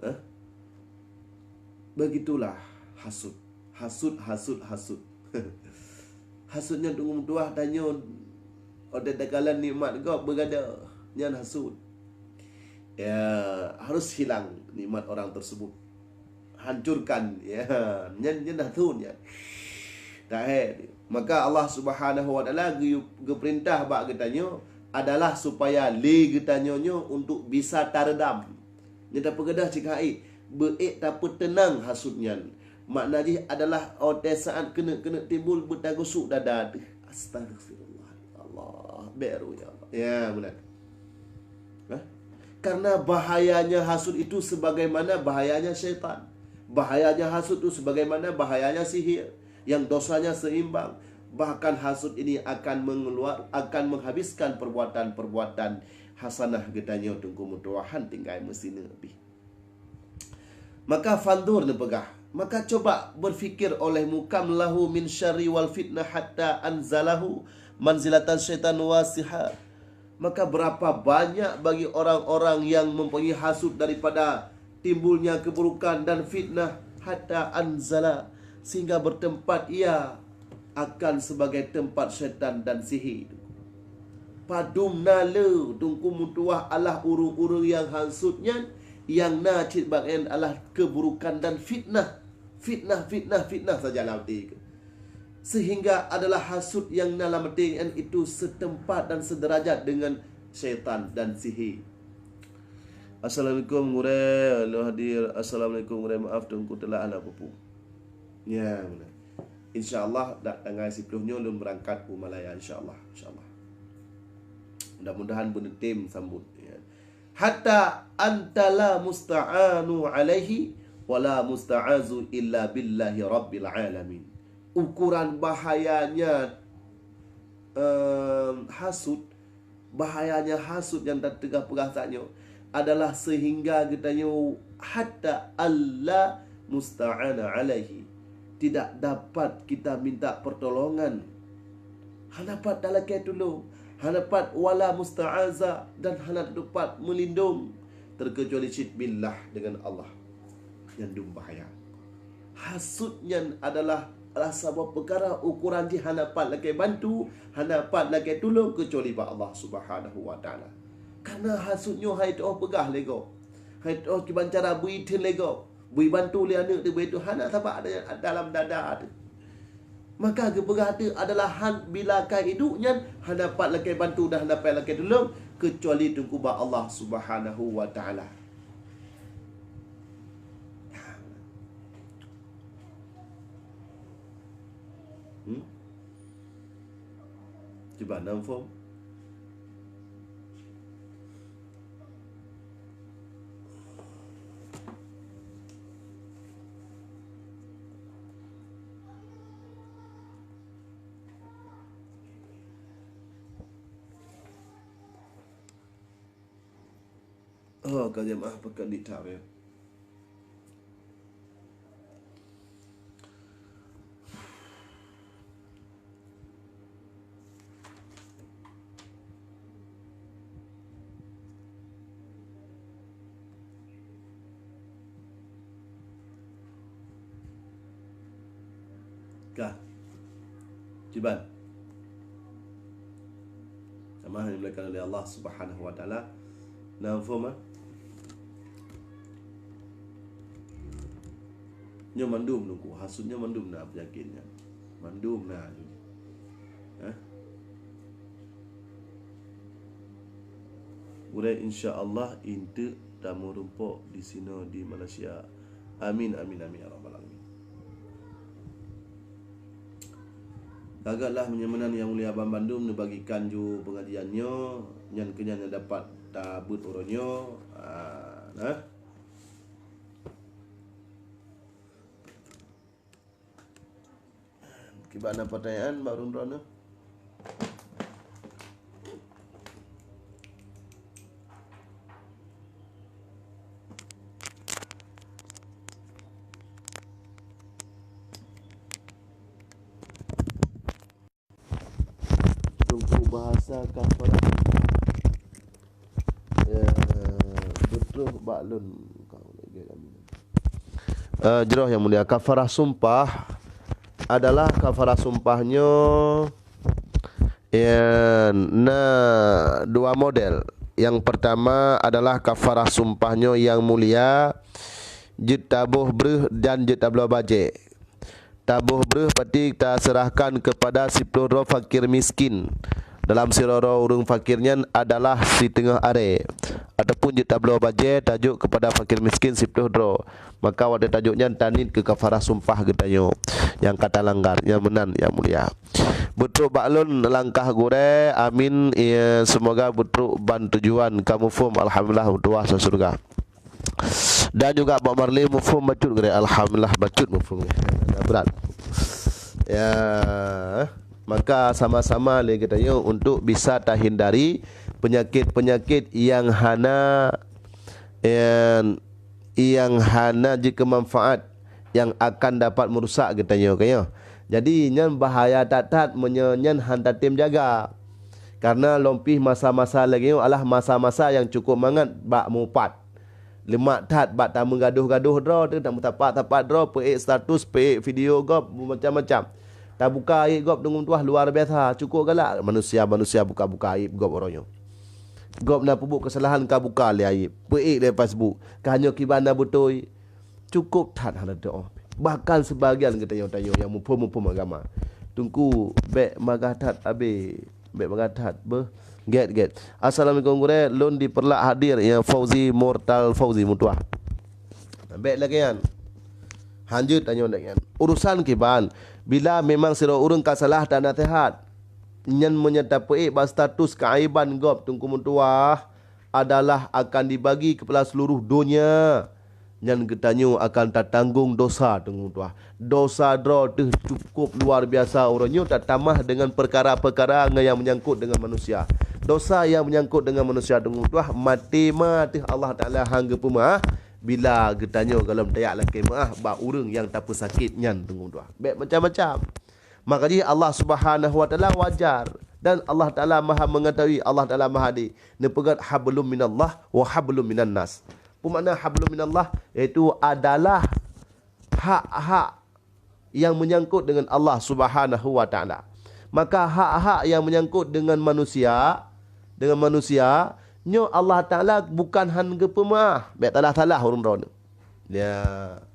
Hah? Begitulah hasut. Hasut, hasut, hasut. Hasut nyan teungku meutuah tanyoe, watée takalon nikmat gob beugadoh, nyan hasut. Ya, harus hilang nikmat orang tersebut. Hancurkan, ya, nyan, nyan hasut nyan. Tahe. Maka Allah Subhanahu wa Taala geu-, geupeurintah bak geutanyoe adalah supaya lé geutanyoe nyoe untuk bisa tareudam. Nyan tapeugeudah cit keu hai, beuék tapeuteunang hasut nyan. Makna jih adalah watée saát keuneuk-keuneuk timbul beutagusuk dada teuh. Astaghfirullah. Allah, beru ya Allah. Ya, benar. Hah? Karena bahayanya hasut itu sebagaimana bahayanya syaitan. Bahayanya hasut itu sebagaimana bahayanya sihir. Yang dosanya seimbang. Bahkan hasut ini akan mengeluar, akan menghabiskan perbuatan-perbuatan hasanah geutanyoe teungku meutuah, han tinggai meusineuk pih. Maka fandur neupeugah, maka coba berfikir olehmu kam lahu min syarri wal fitnah hatta anzalahu manzilatan syaitan wasiha. Maka berapa banyak bagi orang-orang yang mempunyai hasut daripada timbulnya keburukan dan fitnah hatta anzala, sehingga bertempat ia akan sebagai tempat syaitan dan sihir. Padum na le teungku meutuah alah ureuëng-ureuëng nyang hasut nyan, nyang na cit bak nyan alah keburukan dan fitnah. Fitnah, fitnah, fitnah saja lam até keuh. Sehingga adalah hasut nyang na lam até nyan itu setempat dan sederajat dengan syaitan dan sihir. Assalamualaikum gurée, lôn hadir. Assalamualaikum gurée, maaf teungku telat hana pupu. Ya, beuna. Insya Allah dak tanggai siplôh nyoe lôn beurangkat u Malaya, insya Allah, insya Allah. Mudah-mudahan beuneutem sambot, ya. Hatta anta la musta'anu alaihi wa la musta'azu illa billahi rabbil alamin. Ukuran bahayanya, em, hasut, bahayanya hasut nyang tateugah peugah saat nyoe adalah sehingga geutanyoe hatta alla musta'ana alaihi, tidak dapat kita minta pertolongan. Hana pat talakée tulông, hana pat wala musta'aza, dan hana teumpat meulindong terkecuali cit billah, dengan Allah. Nyan dum bahaya. Hasut nyan adalah, adalah saboh peukara ukuran jih hana pat lakée bantu, hana pat lakée tulông keucuali bak Allah Subhanahu wa Taala. Karena hasut nyoe hai teuoh peugah lé gob, hai teuoh kiban cara bui theun lé gob, bui bantu lé aneuëk teuh, bui teuh hana sabak dalam dada teuh. Maka geupeugah teuh adalah han bila ka iduek nyan hana pat lakée bantu dan hana pat lakée tulông keucuali teungku bak Allah Subhanahu wa Taala. Hmm? Cuba nam phom. Oh, ka jamaah peukan di tarikh. Ka. Kiban. Sama hana dimuliakan oleh Allah Subhanahu wa Taala. Na phom, ah? Nyoe mandum nungku, hasut nyoe mandum na penyakit nyan. Mandum na. Eh? Gurée, insya Allah, inteuk tameurumpok di sinoe di Malaysia. Amin, amin, amin, ya rabbal alamin. Ka gét lah meunyoe meunan nyang mulia banmandum neubagikan ju pengajian nyoe, nyan keuh nyan nyang dapat tabeuet uroe nyoe. Ah, nah. Kiban na pertanyaan bak ureuëng droeneuh? Teungku, bahasa kafarah, eh, beutroh bak lôn. Eh, jroh nyang mulia, kafarah sumpah adalah, kafarah sumpah nyoe, eh, na dua model. Yang pertama adalah kafarah sumpah nyoe yang mulia, jeuet taboh breuh dan jeuet tabloe bajée. Taboh breuh berarti taserahkan kepada siploh droe fakir miskin. Dalam sidroe-droe ureuëng fakir nyan adalah siteungoh arée. Ataupun jeuet tabloe bajée tajok kepada fakir miskin siploh droe. Maka watée tajok nyan taniet keu kafarah sumpah geutanyoe nyang ka talanggar, nyang meunan, nyang mulia. Beutrok bak lôn langkah gurée, amin. Ya, semoga beutrok ban tujuan. Ka muphom, alhamdulillah, tuah sa syeuruga. Dan juga Bob Marley muphom bacut gurée. Alhamdulillah, bacut muphom. Dah berat. Ya, maka sama-sama lé geutanyoe untuk bisa tahindari penyakit-penyakit yang hana, yang, yang hana jikeumanfaat, yang akan dapat merusak geutanyoe, ka nyoe. Jadi, nyan bahaya that-that meunyoe nyan han tatem jaga. Karena lom pih masa-masa lagée nyoe adalah masa-masa yang cukup mangat bak mupat. Leumak that bak tameugadoh-gadoh droe teuh, tameusapat-sapat droe, peuék status, peuék video gob, macam-macam. Tabuka aib gob deungon tuah luar biasa, cukup galak manusia-manusia buka-buka aib gob uroe nyoe. Gob na peubuet keusalahan ka buka lé aib, peuék lé Facebook, ka nyoe kiban na beutôi. Cukup that hana teuoh. Bahkan sebagian geutanyoe-tanyoe nyang muphom-muphom agama, Teungku, bék magah that abée. Bék magah that beuh. Gét, gét. Assalamualaikum gurée, lôn di Peureulak hadir, ya Fauzi Murtal Fauzi meutuah. Bék lagée nyan. Hanjeuet tanyoe lagée nyan. Urusan kiban, bila memang sidroe ureuëng ka salah tanaseuhat, nyan meunyoe tapeuék bak status keuaiban gob Teungku meutuah, adalah akan dibagi keupada seuluruh donya. Nyan geutanyoe akan tatanggong dosa Teungku meutuah. Dosa droe teuh cukôp luar biasa uroe nyoe tatamah deungon peukara-peukara nyang meunyangkot deungon manusia. Dosa nyang meunyangkot deungon manusia Teungku meutuah, maté ma teuh Allah Taala han geupeumaah bila geutanyoe gohlom tajak lakée meuáh bak ureuëng nyang tapeusakét nyan Teungku meutuah. Bék macam-macam. Maka jih Allah Subhanahu wa Taala wajar dan Allah Taala Maha Mengetahui, Allah Taala Maha Adé. Neupeugét hablum minallah wa hablum minan nas. Peue makna hablum minallah? Yaitu adalah hak-hak yang menyangkut dengan Allah Subhanahu wa Taala. Maka hak-hak yang menyangkut dengan manusia, dengan manusia, nyoe Allah Taala bukan han geupeumaah. Bék talah-talah ureuëng droeneuh. Ya,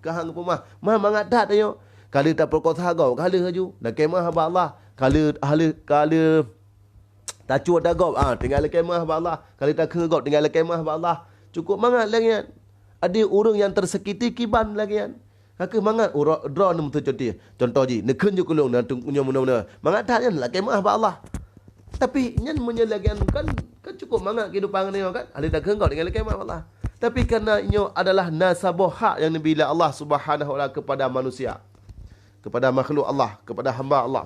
ka han geupeumaah. Mah mangat that tanyoe. Ka lheueh tapeukosa gob, ka lheueh laju. Lakée meuáh bak Allah. Ka lheueh, ka lheueh, ka lheueh tacue ata gob, ah, tinggai lakée meuáh bak Allah. Ka lheueh takheun gob, tinggai lakée meuáh bak Allah. Cukôp mangat lagée nyan. Adak ureuëng nyang teusakiti kiban lagée nyan. Ka kheueh mangat uroe droeneuh meutucoti. Cuntoh jih, neukheun ju keu lôn, na teung-, nyoe meunoe-meunoe. Mangat that nyan lakée meuáh bak Allah. Tapi nyan meunyoe lagée nyan kan, kan cukôp mangat keuhidupan geutanyoe kan? Ahli takheun gob tinggai lakée meuáh bak Allah. Tapi kareuna nyoe adalah na saboh hak nyang neubi lé Allah Subhanahu wa Taala kepada manusia, kepada makhluk Allah, kepada hamba Allah.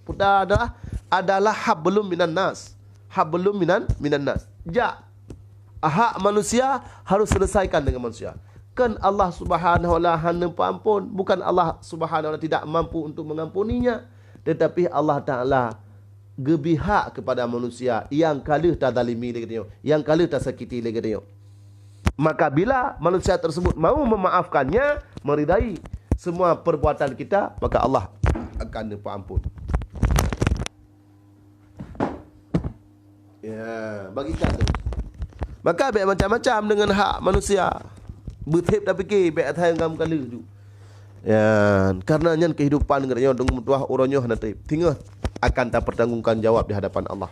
Peue adalah, adalah hablum minan nas. Hablum minan, minan nas. Jak. Hak manusia harus selesaikan dengan manusia. Kan Allah Subhanahu wa Taala hana peuampun, bukan Allah Subhanahu wa Taala tidak mampu untuk mengampuninya, tetapi Allah Taala geubri hak kepada manusia nyang ka lheueh tazalimi lé geutanyoe, nyang ka lheueh tasakiti lé geutanyoe. Maka bila manusia tersebut mau memaafkannya, meridai semua perbuatan kita, maka Allah akan neupeuampun. Ya, bagi kita tu. Maka bék macam-macam dengan hak manusia. Beutép tapike, bék asai ngam kali tu. Ya, karena nyan kehidupan geutanyoe deungon meutuah uroe nyoe hana treb. Singoh akan tapertanggungjawab di hadapan Allah.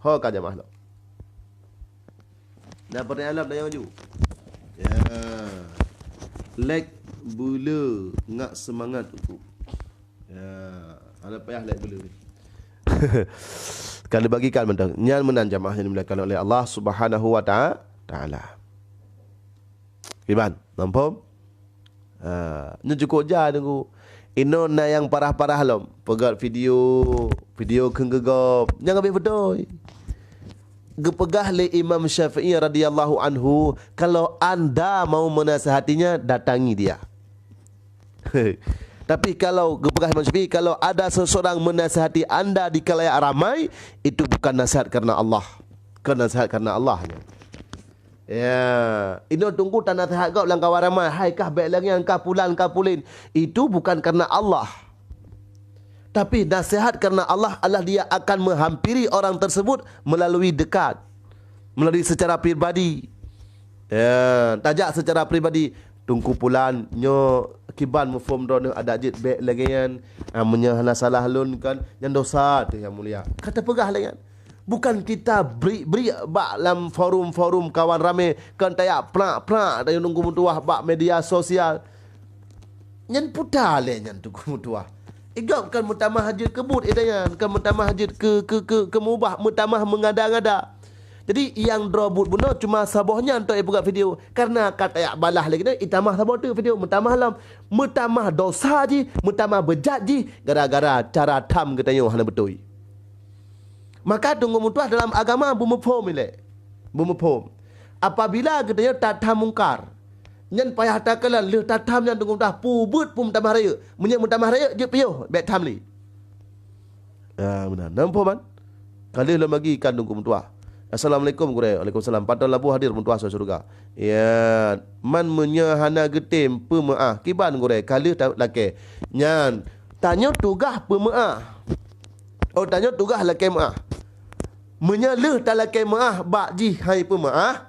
Ho ka jamaah lom. Dah pertanyaan lom, tanya maju. Ya. Like bela ngak semangat tu. Ya. Hana payah like bela. Ka dibagikan mantong. Nyan meunan jamaah yang dimuliakan oleh Allah Subhanahu wa ta-, Taala. Iban, nampak? Ha, nyoe cukôp jai Teungku. Inoe na nyang parah-parah lom. Peugöt video, video kheun keu gob. Nyang habéh beutôi. Geupeugah lé Imam Syafi'i radhiyallahu anhu, "Kalau anda mau menasihatinya, datangi dia." Tapi kalau geupeugah Imam Syafi'i, "Kalau ada seseorang menasihati anda di khalayak ramai, itu bukan nasihat karena Allah." Bukan nasihat karena Allah nyan. Ya, inoe Teungku tanaseuhat gob lam kawan ramai, "Hai kah bék lagée nyan, kah pulan, kah pulin." Itu bukan karena Allah. Tapi nasihat karena Allah adalah Dia akan menghampiri orang tersebut melalui dekat, melalui secara pribadi. Ya, tajak secara pribadi, "Teungku pulan, nyoe kiban muphom droeneuh adak jeuet bék lagée nyan. Ah, meunyoe hana salah lôn kan, nyan dosa teuh nyang mulia." Ka tapeugah lagée nyan. Bukan kita bri-bri bak lam forum-forum kawan ramé, kan tajak prak-prak tajak Teungku meutuah bak media sosial. Nyan puta lé nyan Teungku meutuah. Igob kan meutamah jeuet keu buet ita nyan, kan meutamah jeuet keu, keu, keu, keu mubah, meutamah meungada-ngada. Jadi nyang droe buet bunoe cuma saboh nyan tok ipeugah video. Karena ka tajak balah lé geutanyoe, itamah saboh teuk video, meutamah lom. Meutamah dosa jih, meutamah beujat jih gara-gara cara tham geutanyoe hana beutôi. Maka Teungku meutuah dalam agama beumuphom ilée. Beumuphom. Apabila geutanyoe tatham mungkar, nyan payah takalon lheueh tatham nyan Teungku meutuah peue buet peue meutamah rayeuk. Meunyoe meutamah rayeuk jeuet piôh, bék tham lé. Ya, meunan. Nampak man? Ka lheueh lom lagi ikan Teungku meutuah. Assalamualaikum gurée. Waalaikumsalam. Patong labu hadir meutuah syurga. Ya, man meunyoe hana geutem peumeuáh, kiban gurée ka lheueh ta-, lakée. Nyan, tanyoe tugaih peumeuáh. Oh, tanyoe tugaih lakée meuáh. Meunyoe lheueh talakée meuáh bak jih hai peumeuáh,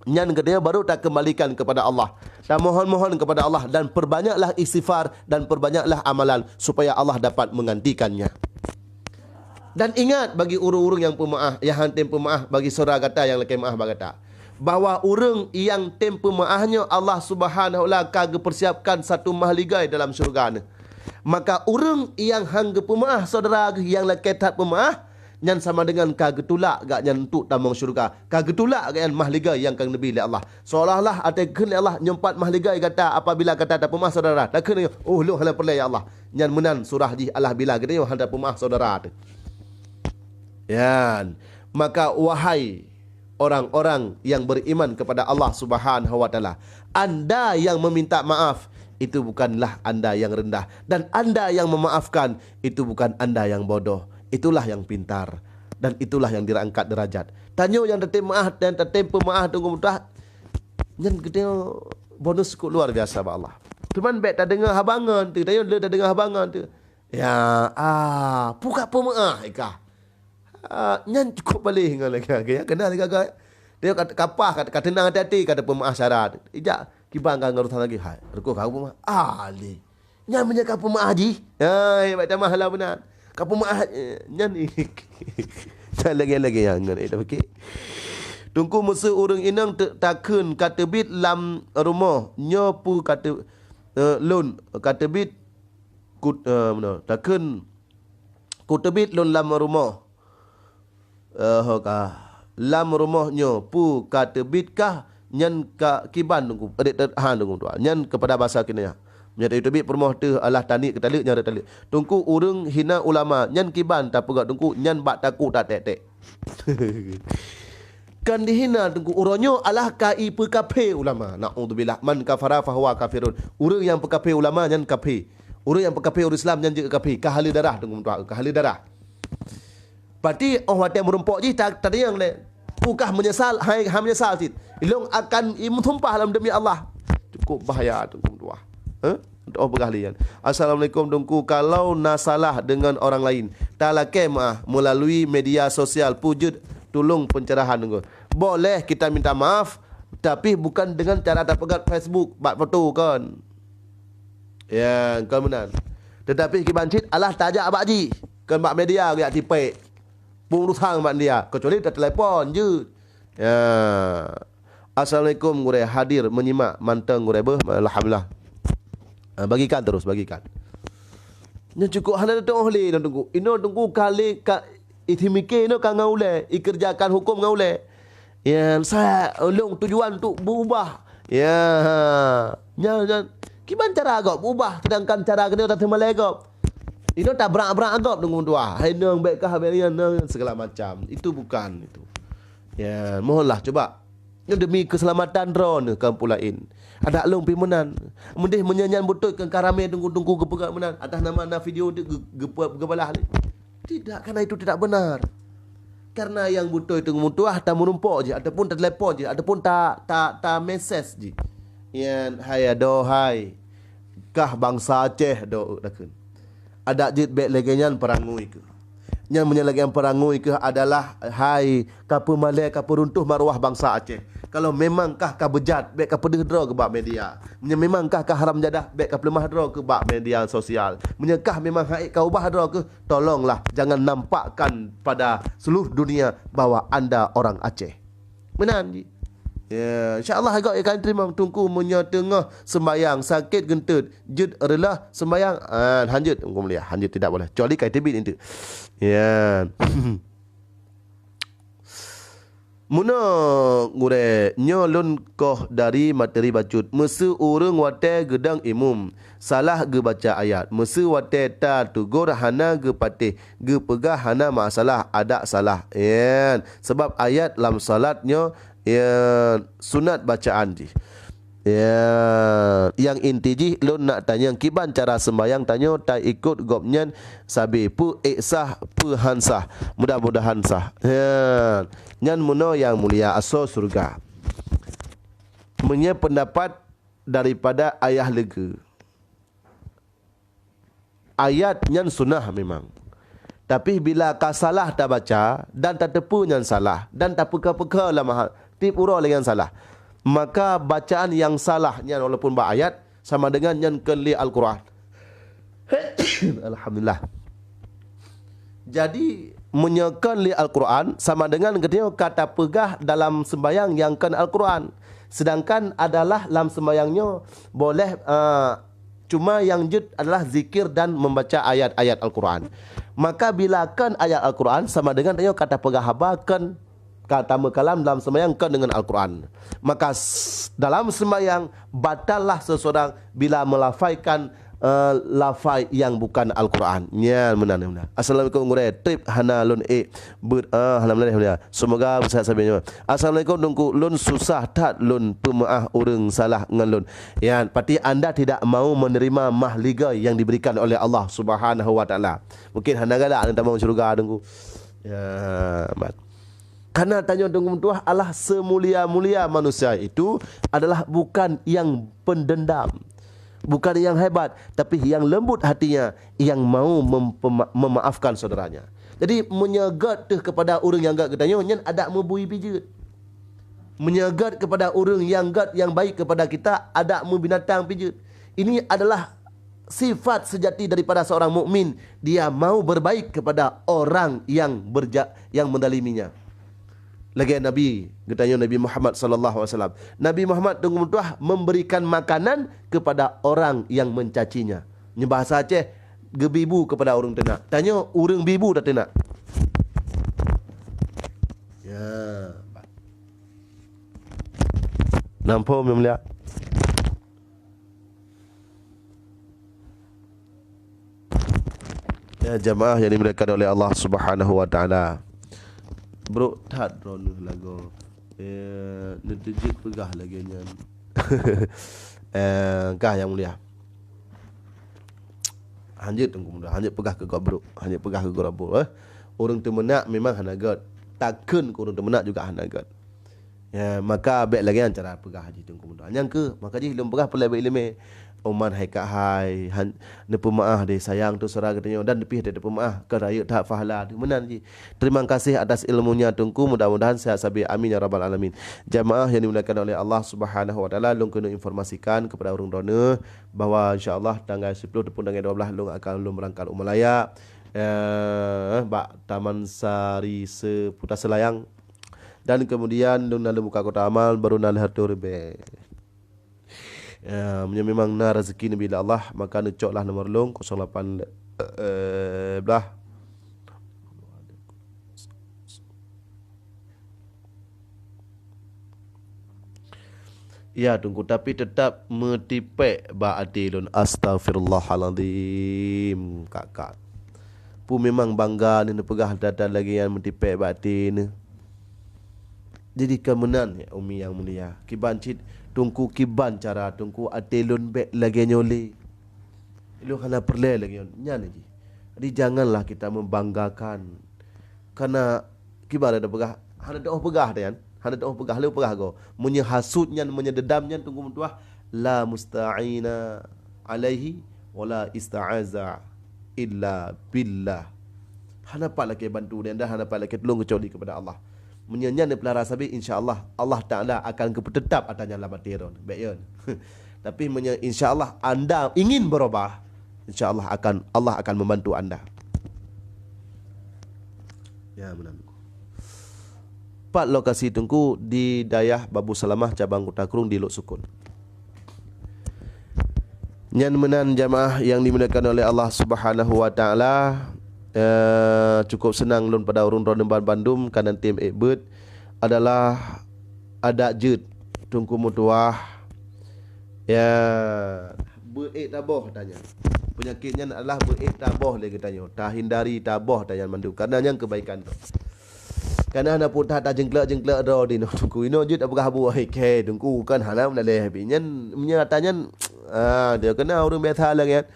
nyan geutanyoe baru takeumbalikan keupada Allah. Tamohon-mohon kepada Allah dan perbanyaklah istighfar dan perbanyaklah amalan supaya Allah dapat menggantikannya. Dan ingat, bagi ureuëng-ureuëng nyang peumeuáh, nyang han tem peumeuáh bagi syedara gata nyang lakée meuáh bak gata, bahwa ureuëng nyang tem peumeuáh nyoe Allah Subhanahu wa Taala ka geupeursiapkan satu mahligai dalam syeuruga neuh. Maka ureuëng nyang han geupeumeuáh syedara geuh nyang lakée that peumeuáh, nyan sama deungon ka geutulak gobnyan untuk tamong syeuruga, ka geutulak gobnyan mahligai nyang ka geubri lé Allah. Seolah-olah watée kheun lé Allah, "Nyoe pat mahligai gata apabila gata tapeumeuáh syedara." Takheun, "Oh, lôn hana peureulée, ya Allah." Nyan meunan surah jih Allah bila geutanyoe hana tapeumeuáh syedara teuh. Nyan, maka wahai orang-orang yang beriman kepada Allah Subhanahu wa Taala, anda yang meminta maaf, itu bukanlah anda yang rendah, dan anda yang memaafkan, itu bukan anda yang bodoh. Itulah yang pintar, dan itulah yang diangkat derajat. Tanyoe nyang tatem meuáh dan tatem peumeuáh teungku meutuah, nyan geutanyoe bonus keu luar biasa bak Allah. Cuman bék tadeungoe haba ngon teuh, tanyoe le tadeungoe haba ngon teuh. Ya, ah, peue ka peumeuáh ikah. Ah, nyan cukup baleh ngon lagée, ya, kena lagée. Dia kat-, kapah, kat-, ka teunang até-até, ka tapeumeuáh syedara. Ijak kiban ka ngon urusan lagi. Hai, rukoh ka peumeuáh. Ah, lé. Nyan meunyoe ka peumeuáh jih. Hai, baik tamah lah meunan. Ka peumeuáh, eh, nyan. Nyan lagée-lagée nyang ngon, eh, tapike. Teungku, meuseu ureuëng inong te-, takheun ka teubiet lam rumoh, nyoe peue ka teu-, eh, lôn ka teubiet kut-, eh, meunoe, takheun kuteubiet lôn lam rumoh. Eh, ho ka. Lam rumoh nyoe peue ka teubiet kah nyan ka kiban teungku? Adik ter-, ha, teungku tuan. Nyan kepada bahasa kinayah. Meunyoe teubiet peurumoh teuh alah taniet keu taleuek nyan rot taleuek. Teungku ureuëng hina ulama nyan kiban tapeugah teungku nyan bak takue tatek-tek. Kan dihina teungku uroe nyoe alah ka ipeukaphé ulama. Naudzubillah, man kafara fahuwa kafirun. Ureuëng nyang peukaphé ulama nyan kaphé. Ureuëng nyang peukaphé ureuëng Islam nyan jeuet kaphé. Ka haleue darah teungku meutuah, ka haleue darah. Pati óh watée meurumpok jih ta-, tadayang lé. Peue kah meunyeusal, hai, hai meunyeusal cit. Ilong akan imeusumpah lam demi Allah. Cukup bahaya teungku meutuah. Heh? Untuk óh peugah lian. Assalamualaikum teungku. Kalau na salah dengan orang lain, talakée meuáh melalui media sosial, peue jeuet tulông pencerahan teungku. Boleh kita minta maaf, tapi bukan dengan cara tapeugah Facebook, bak foto kon. Ya, kon meunan. Tetapi kiban cit alah tajak bak jih, kon bak media geujak tipék. Peue urusan bak dia, kecuali teutelepon jeuet. Ya. Assalamualaikum gurée, hadir menyimak mantong gurée beuh. Alhamdulillah. Ah, bagikan terus, bagikan. Nyoe cukup hana teuh lé nyoe teungku. Inoe teungku kali ka itimike inoe ka ngon ulée, ikerjakan huköm ngon ulée. Ya, sa lôn tujuan untuk beubah. Ya. Nyan, nyan. Kiban cara gob beubah sedangkan cara keunoe tateumé lé gob. Inoe tabrak-brak gob deungon dua. Hai nong bék kah bék nyan nong segala macam. Itu bukan itu. Ya, mohonlah cuba. Nyoe demi keselamatan droeneuh kampung laén. Adak lôn pih meunan. Meudeh meunyan nyan beutôi keu ka ramé teungku-teungku geupeugah meunan. Atas nama na video tu geu-, geu-, geubalah ni. Tidak, karena itu tidak benar. Karena nyang beutôi teungku meutuah tameurumpok jih ataupun tatelepon jih ataupun ta, ta, ta message jih. Nyan hai adohai kah bansa Aceh do takheun. Adak jeuet bék lagée nyan peurangui keuh. Nyan meunyoe lagée nyan peurangui keuh adalah hai ka peumalée ka peuruntuh maruah bansa Aceh. Kalau memang kah ka beujat, bék ka peudeuh droe keu bak media. Meunyoe memang kah ka haram jadah, bék ka peuleumah droe keu bak media sosial. Meunyoe kah memang hak ék ka ubah droe keuh, tolonglah jangan nampakkan pada seluruh dunia bahwa anda orang Aceh. Meunan jih. Ya, insya Allah agak akan terima teungku meunyoe teungoh sembayang sakét geunteut jeuet reulah sembayang, ah, hanjeuet teungku mulia, hanjeuet tidak boleh. Kecuali kai teubiet itu. Ya. Meunoe gurée, nyoe lôn koh dari materi bacut. Meuseu ureuëng watée geudong imum salah geubaca ayat, meuseu watée tatugor hana geupatéh, geupeugah hana masalah, adak salah. Nyan, sabab ayat lam salat nyoe, nyan, sunat bacaan jih. Ya, nyang inti jih lôn nak tanyong kiban cara sembahyang tanyoe taikot gobnyan sabe, peu ék sah, peu han sah. Mudah-mudahan sah. Ya, nyan meunoe nyang mulia asoe syeuruga. Meunyoe peundapat daripada Ayah Leugeue. Ayat nyan sunnah memang. Tapi bila ka salah tabaca dan tateupeue nyan salah dan tapeuka-peuka lam ha-, tieb uroe lagée nyan salah. Maka bacaan nyang salah nyan walaupun bak ayat sama dengan nyan kon lé Al-Quran. Alhamdulillah. Jadi, meunyoe kon lé Al-Quran, sama dengan geutanyoe ka tapeugah dalam sembahyang nyang kon Al-Quran. Sedangkan adalah lam sembahyang nyoe boleh, eh, cuma nyang jeuet adalah zikir dan membaca ayat-ayat Al-Quran. Maka bila kon ayat Al-Quran, sama dengan tanyoe ka tapeugah haba kon ka tameukalam dalam sembahyang kon deungon Al-Quran. Maka s-, dalam sembahyang batallah seseorang bila melafaikan, eh, lafai yang bukan Al-Quran. Nyan meunan, meunan. Assalamualaikum gurée, treb hana lôn ék beuet, ah, alhamdulillah, alhamdulillah. Semoga beuseuhat sabe nyoe. Assalamualaikum Teungku, lôn susah that lôn peumeu'ah ureuëng salah ngon lôn. Ya, pati anda tidak mau menerima mahligai yang diberikan oleh Allah Subhanahu wa Taala. Mungkin hana galak anda tamong syurga Teungku. Ya, mat. Karena tanyoe Teungku meutuah Allah semulia-mulia manusia itu adalah bukan yang pendendam, bukan yang hebat, tapi yang lembut hatinya, yang mau mem-, memaafkan saudaranya. Jadi meunyoe gét teuh kepada ureuëng nyang gét geutanyoe, nyan adak meubui pijeut. Meunyoe gét kepada ureuëng nyang gét nyang baik kepada kita, adak meubinatang pijeut. Ini adalah sifat sejati daripada seorang mukmin, dia mau berbaik kepada orang yang berja-, yang mendaliminya. Lagée Nabi geutanyoe Nabi Muhammad sallallahu alaihi wasallam. Nabi Muhammad Teungku meutuah memberikan makanan kepada orang yang mencacinya. Nyoe bahasa Aceh, geubi bu kepada ureuëng teunak. Tanyoe ureuëng bi bu tateunak. Ya. Nampak, Yang Mulia? Ya, jamaah yang dimuliakan oleh Allah Subhanahu wa Taala. Brok that droeneuh lagoe. Eh, neuteujeuet peugah lagée nyan. Eh, kah Yang Mulia. Hanjeuet Teungku Muda, hanjeuet peugah keu gob brok, hanjeuet peugah keu gob brok, eh. Ureuëng teumeunak memang hana gét. Takheun keu ureuëng teumeunak juga hana gét. Ya, maka bék lagée nyan cara peugah jih Teungku Muda. Nyang keuh, maka jih lôn peugah peulée bék iéleumé. Umat hai ka hai, han, neupeumeu'ah deh, sayang tu sara geutanyoe dan pih teupeumeu'ah, ka rayeuk that pahala teuh meunan jih. Terima kasih atas ilmunya Teungku, mudah-mudahan sehat sabe. Amin ya rabbal alamin. Jamaah yang dimuliakan oleh Allah Subhanahu wa Taala, lôn keuneuk informasikan kepada ureuëng droeneuh bahwa insya-Allah tanggai sepuluh ataupun tanggai dua belas lôn akan lôn berangkat u Malaya, eh, bak Taman Sari Seputa Selayang. Dan kemudian lôn na lôn buka kotak amal, baru na lheueh ribée. Ya, meunyoe memang na rezeki neubi lé Allah, maka neucoklah nomor lôn kosong lapan, eh, blah. Ya, Teungku, tapi teutap meutipék bak até lôn. Astaghfirullahalazim, kakak. Peue memang bangga neupeugah that-that lagée nyan meutipék bak até neuh. Jadi ka meunan, ya Umi yang mulia. Kiban cit, Teungku, kiban cara Teungku até lôn bék lagée nyoe lé. Lôn hana peureulée lagée nyoe, nyan jih. Jadi janganlah kita membanggakan. Karena kiban ada peugah, hana teuoh peugah dah nyan. Hana teuoh peugah, lé peugah goe. Meunyoe hasut nyan, meunyoe deundam nyan Teungku meutuah, la musta'ina alaihi wala ista'aza illa billah. Hana pat lakée bantu dan hana pat lakée tulông keucuali kepada Allah. Meunyoe nyan neupeulara sabe, insya-Allah Allah Taala akan geupeuteutap atra nyan lam até droen. Bék yon. Tapi meunyoe insya-Allah anda ingin berubah, insya-Allah akan, Allah akan membantu anda. Ya, meunan. Pat lokasi Teungku di dayah Babu Salamah, cabang Kuta Krueng di Lhoksukon. Nyan meunan jamaah yang dimuliakan oleh Allah Subhanahu wa Taala. Eh, cukup seunang lôn pada ureuëng droeneuh ban bandum ka neutem ék beuet adalah adak jeuet Teungku meutuah. Ya, beuet ék taboh tanya. Penyakit nyan adalah beuet ék taboh lé geutanyoe. Tahindari taboh tanya mandum. Karena nyan kebaikan tu. Kana hana putah tajengklek-jengklek droe di noh Teungku. Inoe jeuet tapeugah buah ikai Teungku kan hana meulaléh pi. Nyan meunyoe ata nyan, ah, dia kena ureuëng biasa lagée nyan.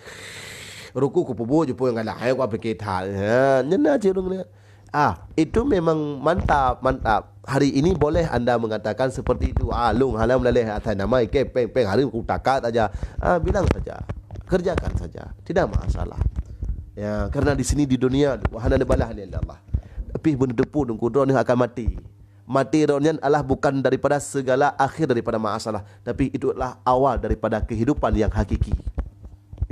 Ruku ku pubu jupui ngalah, hai ku apike that. Ha, nyan na cit ureuëng nyan. Ah, itu memang mantap, mantap. Hari ini boleh anda mengatakan seperti itu. Ah, lôn hana meulaléh asai nama ikai peng-peng hari ku takat saja. Ah, bilang saja. Kerjakan saja. Tidak masalah. Ya, karena di sini di dunia hana dibalah oleh Allah. Tapi beuneuteupeu Teungku droeneuh akan mati. Maté droe nyan adalah bukan daripada segala akhir daripada masalah, tapi itu adalah awal daripada kehidupan yang hakiki.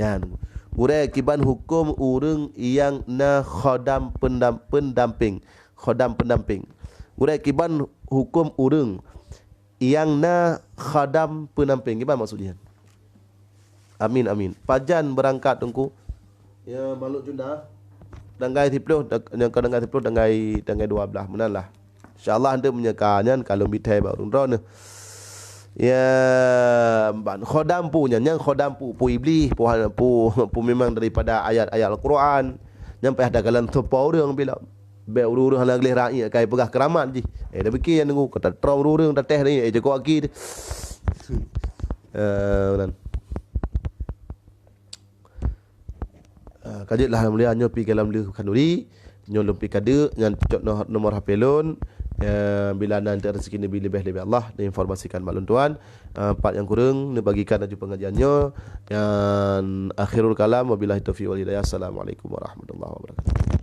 Nyan, gurée kiban huköm ureuëng nyang na khodam pendam-, pendamping, khodam pendamping. Gurée kiban huköm ureuëng nyang na khodam pendamping. Kiban maksud jih? Amin, amin. Pajan beurangkat Teungku? Ya, Maluk Junda. Tanggai siploh, nyang ka tanggai siploh, tanggai, tanggai dua belas. Meunan lah. InsyaAllah nanti meunyoe ka nyan ka lôn bithai bak ureuëng droeneuh. Ya, ban khodam peue nyan, nyan khodam peue, peue Iblih, peue, peue, peue memang daripada ayat-ayat Al-Quran. Nyan payah takalon soe po ureuëng bila. Bék ureuëng-ureuëng hana gleh rakyat kai peugah keuramat jih. Eh, dah pikir nyan Teungku, kata trom ureuëng-ureuëng tatéh ni, eh, jago aki. Eh, meunan. Ah, ka jeuet lah, alhamdulillah, nyoe pi ka lôn lheueh khanduri, nyoe lôn pi ka deuk, nyan cok noh nomor H P lôn. Ya, bila na teuka rezeki neubi leubeh-leubeh Allah, neuinformasikan bak lôn tuan. Ah, pat nyang kureueng, neubagikan laju pengajian nyoe. Nyan akhirul kalam, wabillahi taufiq wal hidayah. Assalamualaikum warahmatullahi wabarakatuh.